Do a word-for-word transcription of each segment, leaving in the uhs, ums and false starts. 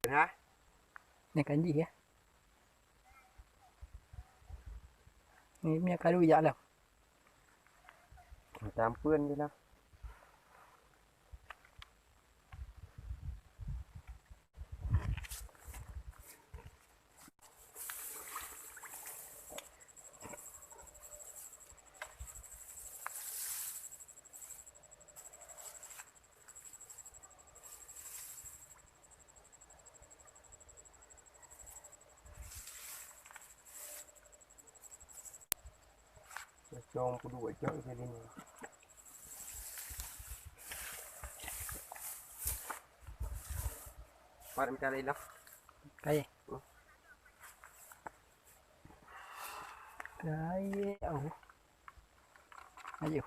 Nah. Ni kan jih ya. Ni minyak kayu jak lah. Tampeun je lah. Cong peuduek cok tadi ni. Pat mita lé lah. Kai. Kai. Oh. Ayo.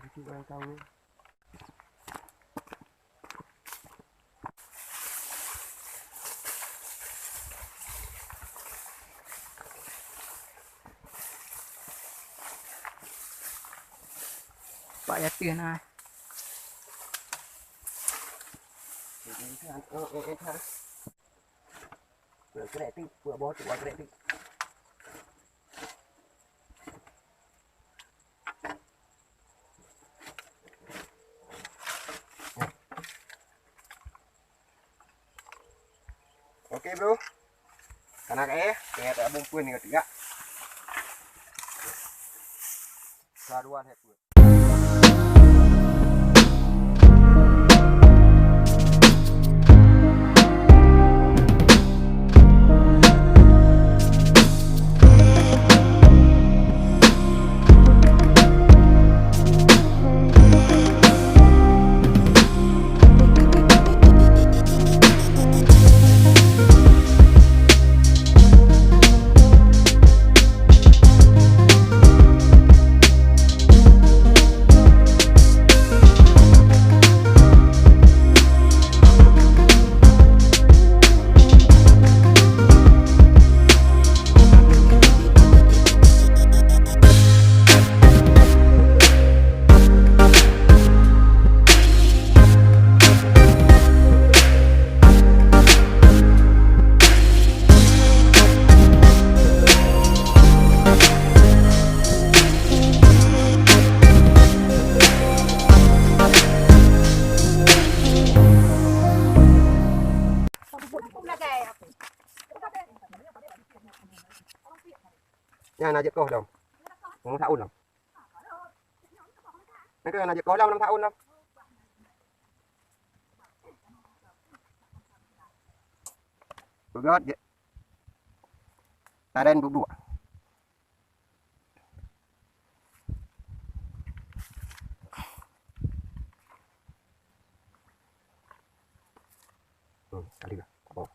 Itu orang tahu. Pak yatim nah. Krek tu, buat bawah tu, buat krek tu. Oke, bro. Kana ka éh, kaya tak bungkun ni ketika. Saruan head. Nyan na jeuet koh lom. Lam saun lom. Nyan keuh na jeuet koh lom, lam saun lom. Peugöt jeuet. Taren duek-duek. Hmm, ada ke? Oh.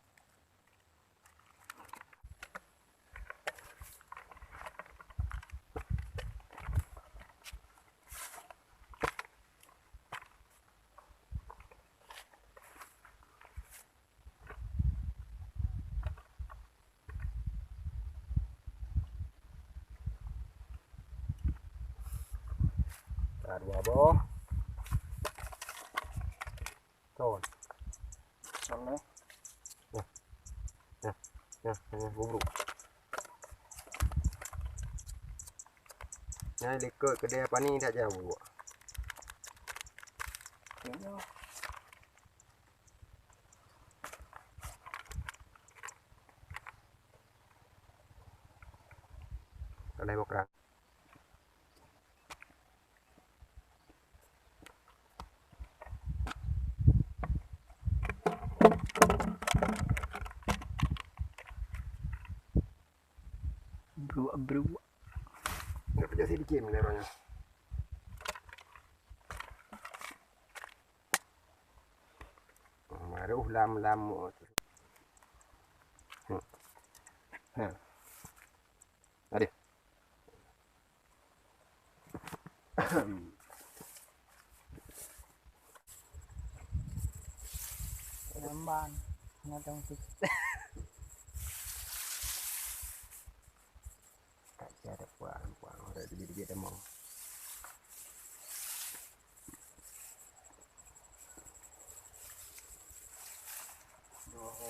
Ka dua boh. Ton. Ton, eh. Nah. Nah, nah, nah, bubru. Nah, likot keudè pani that jauh. Iya. Kalai bokra. Bruak, bruak. Nggak kerja sih dikit, menurutnya. Maruh lam-lam. Hmm. Nah. Aduh. Lamban. Ngadong sikit. Kaca ada puang, puang. Ada dikit-dikit ada mau. Doho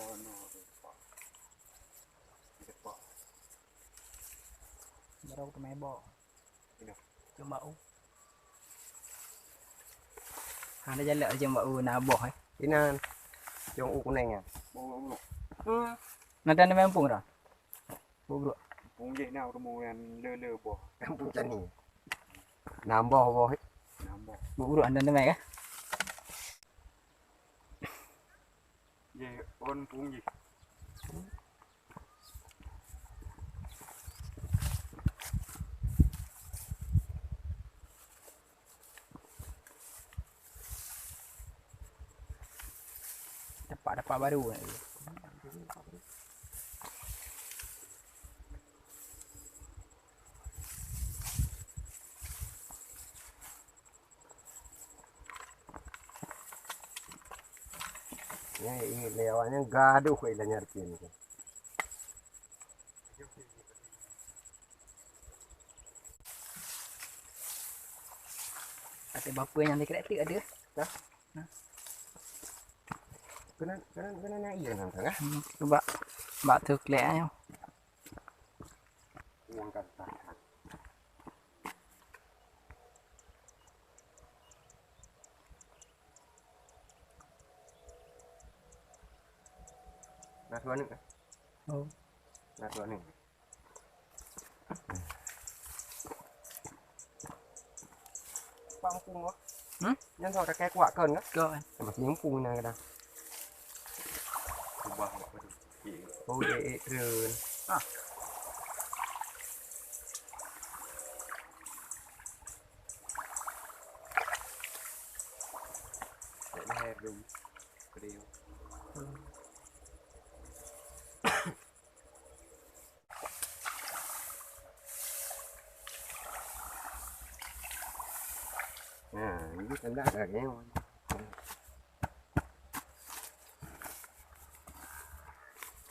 Aku teumai boh. Ina. Cuma u. Hana jalak cuma u na boh, eh. Inan. Cuma u kuneng nyan. Hmm. Nanti anda main pung dah. Bubur. Pung jih na rumoh nyan le-le boh. Kampung Cani. Nambah boh. Nambah. Bubur anda teumai kah? Jih, on pung jih. Dapat-dapat baru. Nyan ingat lé awak nyan gadoh keu ilan nyan rupiah nyan. Até bapa nyang dikreatif ada. Hah? Hah? Kena, kena, kena naik iya nang tengah. Hmm, cuba bak tu klik ayo. Yang kata. Nah, dua ni. Oh. Nah, dua ni. Pak mumpung kah? Hmm? Nyan soe, takai kuat kon kah? Kon. Masih mumpung na kadang. Ubah apa tu? Oh, dia, eh, turun. Ah. Dia ni air dulu. Kering. Hmm. Nah, ini tanda dah ni.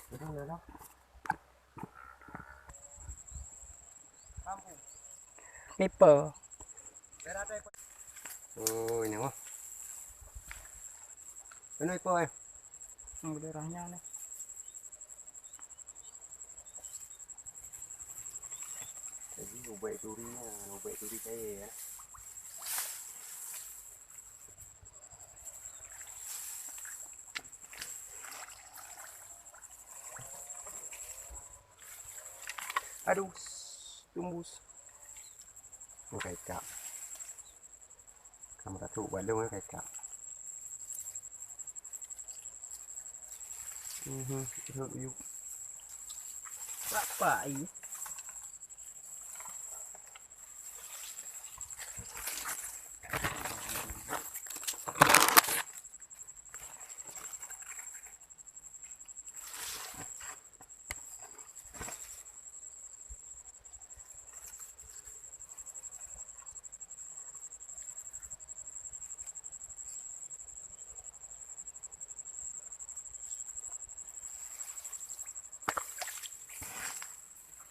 Itu dah dah. Mipo. Oh, ini mah. Anu ipo, eh? Yang daerahnya nih. Jadi ubek duri nya, ubek duri kaya ya. Aduh, tumbus. Muka ikan. Kamu tak tahu balong kan ikan. Mhm, ihok yuk. Apa ini?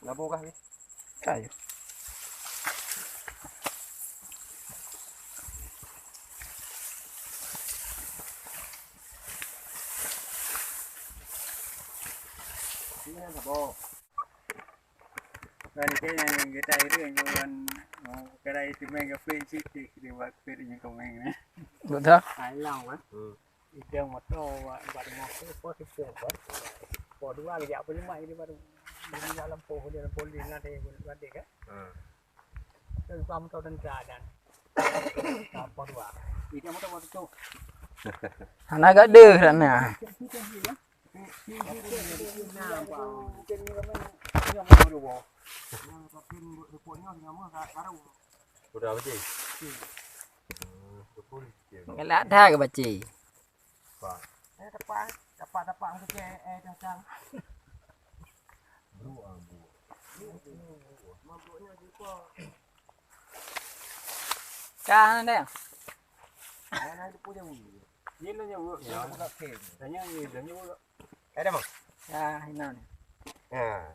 Labu kah ni? Kayu. Ini kan sabo. Kan ke yang kita itu yang kawan, oh, kedai itu main ke Facebook di waktu itu yang komen ni. Betul. Alang kan? Hmm. Idang moto wak bak rumoh tu, po situ, po. Po dua lagi, apa lima ini baru. Ini dalam po, dia dalam po, dia nanti, nanti kan? Hmm. Terus kamu tahu tentang dan. Apa dua? Idang moto waktu tu. Hana gak deh, Ratna. Udah, Pak Cik. Ngelak dah ke baca? Pak. Eh, dapat, dapat, dapat, eh, datang. Bro, ah, bro. Mabuknya jumpa. Kah, dah. Mana ada pun jauh. Ni dah jauh. Ya, buka kem. Tanya ni, dah jauh. Ada, Bang? Ya, ini ni. Ya.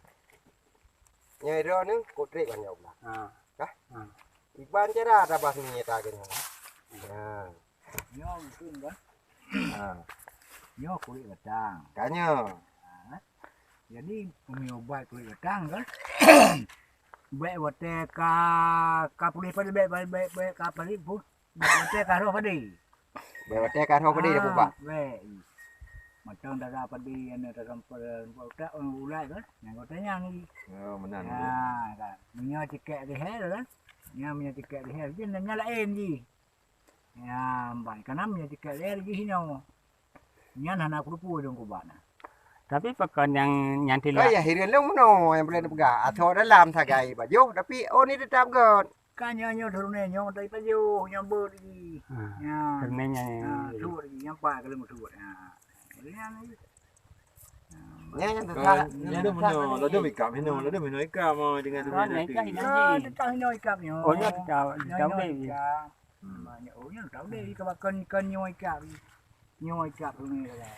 Nyai droe ni, kok trek banyak pula. Ha. Kah? Ha. Iban cara tabah ni nyata ke ni. Ha. Nyoe mungkin, kan? Ha. Nyoe kulit batang. Tanya. Ha. Jadi, pengeubat kulit batang, kan? Bèk watèe ka, ka puléh padé, bèk, bèk, bèk, bèk ka padé, pu-, bèk watèe ka rhoh padé. Bèk watèe ka rhoh padé dah pubak. Ah, bèk. Mantong dara padé, aneuk tasampoe, utak, ulai kan. Nyang watèe nyan lagi. Oh, meunan. Ya, kan. Meunyoe tikek lihèe kan. Nyan meunyoe tikek lihèe, jih nyan laén jih. Ya, ban kanam ya tikek lé lagi hino. Nyan hana kuteupeu dong kubak na. Tapi pakon nyang, nyang Oh tilak. Ya, hireuen lôn meunoe nyang boleh neupeugah. Asoe dalam sagai pajoh, tapi oh ni teutap göt. Kan nyoe, nyoe turun nyoe, tapi pajoh, nyoe beuet lagi. Ha, Ya. Turun nyoe. Ha, suet lagi, nyang pat ka lôn suet. Ha. Jadi nyan lagi. Nyan nyang Kan, teutap, nyang ladôm teutap hino, tadi. Ladôm ikab hino, ladôm hino ikab mah dengan Kan sebenarnya nyang tu. Kan hino. Ah, teutap hino ikab nyoe. Oh, nyoe teutap, Nyoe teutap hino deh. Ikab. Hmm. Banyak oh, nyoe tahu deh, ikab kan, kan nyoe ikab. Nyoe ikab ni lah.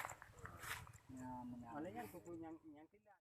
Ya, benar. Malah nyang kuku nyang, nyang